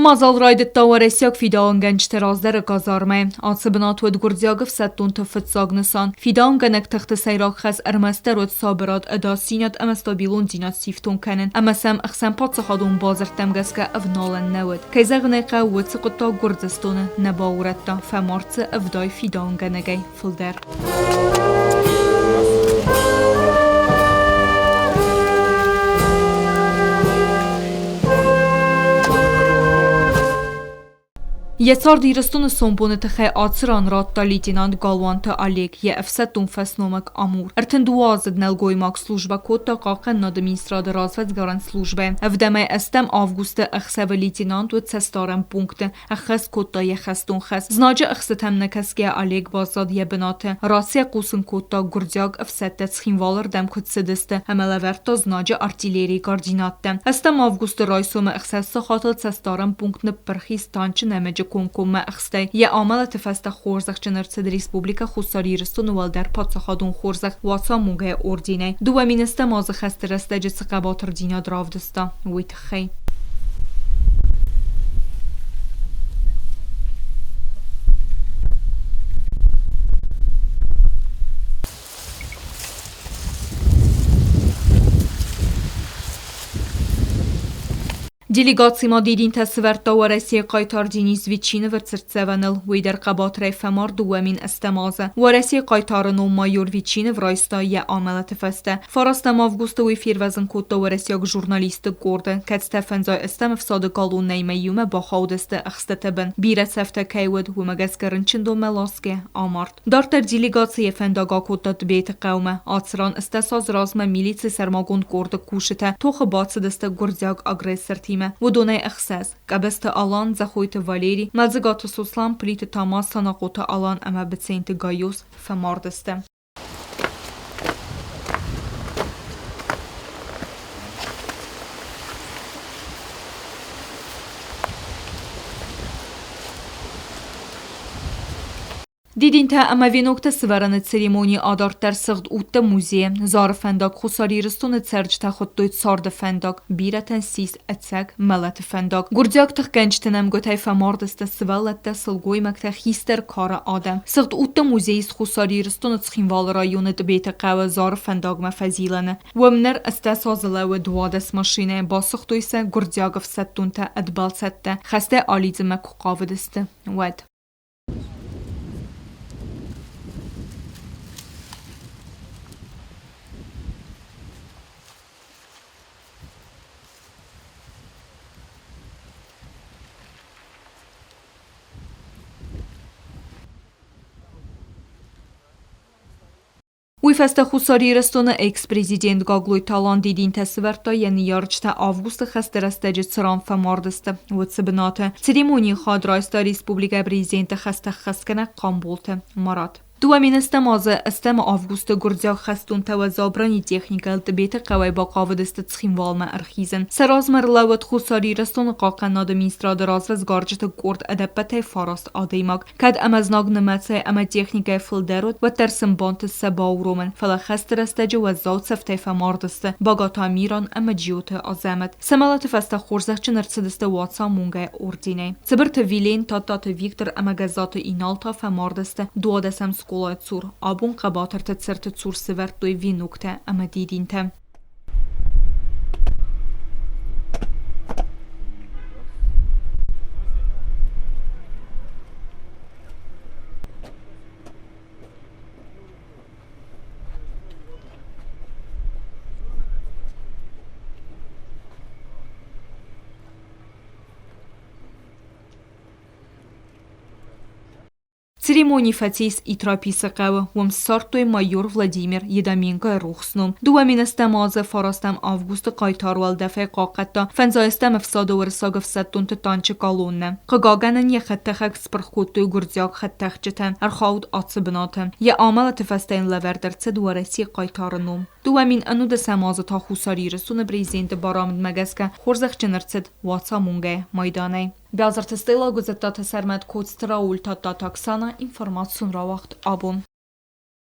Мадзал райдыдта уӕрӕсейаг фидауынгӕнджыты раздӕры казармӕйы. Ацы бынат уыд гуырдзиаг ӕфсӕддонты фыццаг нысан. Фидауынгӕнӕг тыхты сӕйраг хӕс ӕрмӕстдӕр уыд сабырад, ӕдасдзинад ӕмӕ стабилондзинад сифтонг кӕнын ӕмӕ сӕм ӕхсӕнпаддзахадон бадзырдтӕм гӕсгӕ ӕвналӕн нӕ уыд. Кӕй зӕгъын ӕй хъӕуы, уыцы хъуыддаг Гуырдзыстоны нӕ баурӕдта, фӕмард дзы 70 фидауынгӕнӕгӕй фылдӕр. Йӕ цард Ирыстоны сомбоны тыххӕй ацы ран радта лейтенант Галуанты Олег, йӕ ӕфсӕддон фӕсномыг Амур. 32-аздзыд нӕлгоймаг службӕ кодта Хъахъхъӕнынады министрады развӕдсгарӕн службӕйы. Ӕвдӕмӕй ӕстӕм августы ӕхсӕвы лейтенант уыд цӕстдарӕн пункты, ӕххӕст кодта йӕ хӕстон хӕс. Знаджы ӕхстытӕм нӕ кӕсгӕйӕ Олег баззад йӕ бынаты. Рацийӕ хъусын кодта, гуырдзиаг ӕфсӕдтӕ Цхинвалы рдӕм куыд цыдысты ӕмӕ лӕвӕрдта знаджы артиллерийы координаттӕ. Ӕстӕм августы райсомы ӕхсӕз сахатыл цӕстдарӕн пункт ныппырх ис танчы нӕмыджы комкоммӕ ӕхстӕй. Йӕ амӕлӕты фӕстӕ хорзӕхджын ӕрцыд Республикӕ Хуссар Ирыстоны уӕлдӕр паддзахадон хорзӕх Уацамонгӕйы орденӕй. 2007 азы хӕсты рӕстӕджы цы хъӕбатырдзинад равдыста, уый тыххӕй. Делегаци ма дидинтӕ сывӕрдта Уӕрӕсейы хъайтар Денис Ветчиновы цыртдзӕвӕныл. Уый дӕр хъӕбатырӕй фӕмард 2008 азы. Уӕрӕсейы хъайтары ном майор Ветчинов райста йӕ амӕлӕты фӕстӕ. Фарастӕм августы уый фервӕзын кодта уӕрӕсейаг журналистты къорды, кӕцытӕ фӕндзай ӕстӕм ӕфсады колоннӕимӕ иумӕ бахаудысты ӕхстыты бын. Бирӕ цӕфтӕ кӕй уыд, уымӕ гӕсгӕ рынчындонмӕ ласгӕ амард. Дарддӕр делегаци йӕ фӕндаг акодта Тъбеты хъӕумӕ. Ацы ран 80 азы размӕ милицийы сӕрмагонд къорды кусджытӕ тохы бацыдысты гуырдзиаг агрессортимӕ. Уыдонӕй ӕхсӕз, Къӕбысты Алан, Дзӕхойты Валери, Мӕлдзыгаты Сослан, Плиты Тамаз, Санахъоты Алан ӕмӕ Быценты Гайоз фӕмард сты. Дидинтӕ ӕмӕ веноктӕ сывӕрыны церемони адарддӕр сыгъд удты музейы. Зары фӕндаг Хуссар Ирыстоны цӕрджытӕ хуыдтой царды фӕндаг, бирӕтӕн ссис ӕцӕг мӕлӕты фӕндаг. Гуырдзиаг тыхгӕнджыты нӕмгуытӕй фӕмард сты сывӕллӕттӕ, сылгоймӕгтӕ, хистӕр кары адӕм. Сыгъд удты музей ис Хуссар Ирыстоны Цхинвалы районы Тъбеты хъӕуы Зары фӕндагмӕ фӕзилӕны. Уым ныр 80 азы лӕууы 12 машинӕйы, басыгътой сӕ гуырдзиаг ӕфсӕддонтӕ ӕд бӕлцӕттӕ, хӕстӕй алидзынмӕ куы хъавыдысты, уӕд. Уый фӕстӕ Хуссар Ирыстоны экс-президент Гаглойты Алан дидинтӕ сывӕрдта йӕ ныййарджытӕ августы хӕсты рӕстӕджы цы ран фӕмард сты, уыцы бынаты. Церемонийы хатт райста республикӕйы президенты хӕстӕ ххӕстгӕнӕг Хъамболты Марат. 2007 азы ӕстӕм августы гуырдзиаг хӕстонтӕ уӕззау бронетехникӕйыл Тъбеты хъӕуӕй бахъавыдысты Цхинвалмӕ ӕрхизын. Сӕ размӕ ӕрлӕууыд Хуссар Ирыстоны хъахъхъӕнынады министрады развӕдсгарджыты къорд ӕдӕппӕтӕй фараст адӕймаг. Кӕд ӕмӕ знаг нымӕцӕй ӕмӕ техникӕйӕ фылдӕр уыд, уӕддӕр сын бантыст сӕ бауромын, фӕлӕ хӕсты рӕстӕджы уӕззау цӕфтӕй фӕмард сты Багаты Амиран ӕмӕ Джиоты Азӕмӕт. Сӕ мӕлӕты фӕстӕ хорзӕхджын ӕрцыдысты Уацамонгӕйы орденӕй. Цыбырты Вилен, Тадтаты Виктор ӕмӕ Гӕззаты Инал та фӕмард сты дуадӕсӕм скъолайы цур. Абон хъӕбатырты цырты цур сывӕрдтой веноктӕ ӕмӕ дидинтӕ. Церемони фӕцис Итраписы хъӕуы, уым ссардтой майор Владимир Едаменкойы рухс ном. 2007 азы фарастӕм августы хъайтар уӕлдӕфӕй хъахъхъӕдта фӕндзайӕстӕм ӕфсады уырыссаг ӕфсӕддонты танчы колоннӕ. Хъыгагӕн ын йӕ хӕдтӕхӕг спырх кодтой гуырдзиаг хӕдтӕхджытӕ, ӕрхауд ацы бынаты. Йӕ амӕлӕты фӕстӕ йын лӕвӕрд ӕрцыд Уӕрӕсейы хъайтары ном. 2010 азы та Хуссар Ирыстоны президенты барамындмӕ гӕсгӕ хорзӕхджын ӕрцыд Уацамонгӕ майданӕй. Бязырты Стелла, Гуыдзыдтаты Сӕрмӕт, Коцты Рауль, Тадтаты Оксана, информацион рауагъд абон.